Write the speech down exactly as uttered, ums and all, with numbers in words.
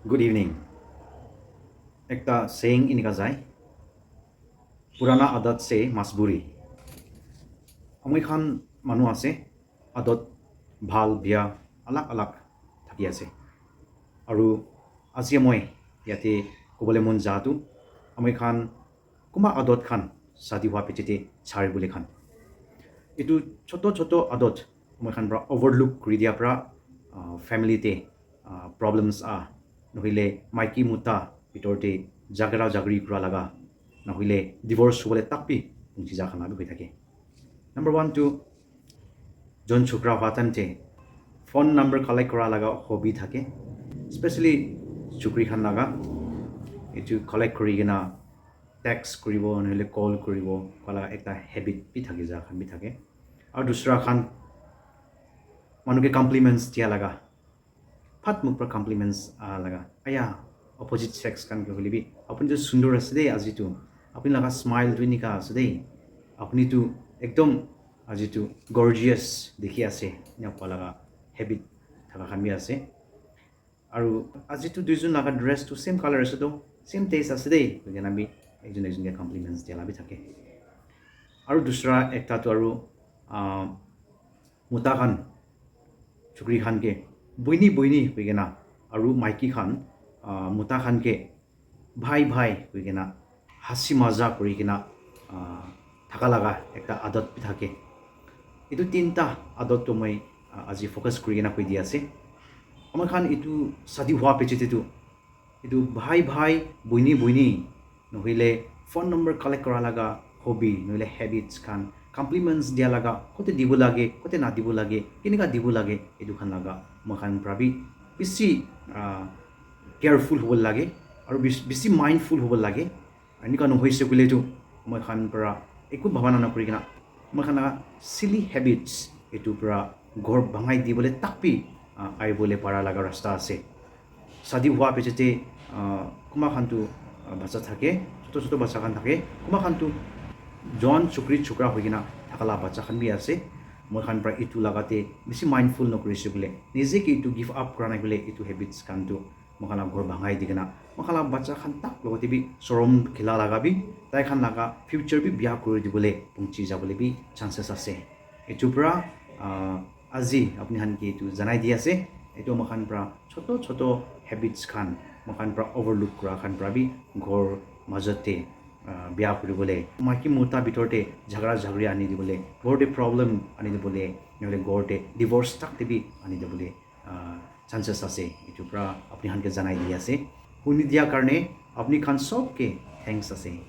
Good evening. Ekta saying inika jai, "Purana adat se majburi." Ami khan manu ase, adot bhal bia alag alag thaki ase. Aru aji moi yate kobole mon ja tu, ami khan kunba adot khan shadi hua piche te chari bole khan. Etu choto choto adot moi khan pra overlook kuri dia pra, ah, family te, ah, problems ah, nohile maiki mota bitor te jagara jagri kura laga, nohile divorce hobole tak bi pungchi ja khan bi hoi thake. Number one tu, jon chokra hua time te phone number collect kura laga hobby thake, especially chukri khan laga. Etu collect kuri kena text kuribo, nohile call kuribo, kua laga ekta habit bi thaki ja khan bi thake. Aru dusra khan, manu ke compliments dia laga, phat muk pra compliments ah laga. Aya, opposite sex khan ke hoile bi, "Apuni tu sundor ase de aji tu, apuni laga smile tu enika ase de, apuni tu ekdom aji tu gorgeous dikhi ase," ena kua laga habit thaka khan bi ase. Aru aji tu duijon laga dress tu same color ase tu, same taste ase de, koi kena bi ekjon ekjon ke compliments dia la bi thake. Aru dusra ekta tu aru, ah, mota khan chukri khan ke "boini, boini" koi kena, aru maiki khan, ah, mota khan ke "bhai, bhai" koi kena hasi mazak kuri kena, ah, thaka laga ekta adat bi thake. Etu tinta adat tu moi, ah, aji focus kuri kena koi di ase. Ami khan etu shadi hua piche te tu, etu "bhai, bhai, boini, boini", nohile phone number collect kura laga hobby, nohile habits khan, compliments dia laga, kote dibo lage, kote na dibo lage, kenika dibo lage, etu khan laga moi khan pra bi bisi, ah, careful hobo lage, aru bis-, bisi mindful hobo lage. Enika nohoise koile tu moi khan pra eku bhabana nakuri kena moi khan laga silly habits etu pra ghor bhangai dibole tak bi, ah, aibole para laga rasta ase. Shadi hua piche te, ah, kunba khan tu, ah, bacha thake, choto choto bacha khan thake, kunba khan tu jon chukri chukra hoi kena thaka la bacha khan bi ase. Moi khan pra etu laga te bisi mindful nakuri se koile, nije ke etu give up kura nai koile, etu habits khan tu moi khan la ghor bhangai di kena, moi khan la bacha khan tak logote bi sorom khila laga bi, tai khan laga future bi bia kuri dibole pungchi jabole bi chances ase. Etu pra, ah, aji apni khan ke etu janai di ase. Etu moi khan pra choto choto habits khan, moi khan pra overlook kura khan pra bi ghor majot te, ah, bia kuri bole, maiki mota bitor te jhagara jhagri ani dibole, ghor te problem ani dibole, nohole ghor te divorce tak te bi ani dibole, ah, chances ase. Etu pra apni khan ke janai di ase. Huni dia karne apni khan sob ke thanks ase.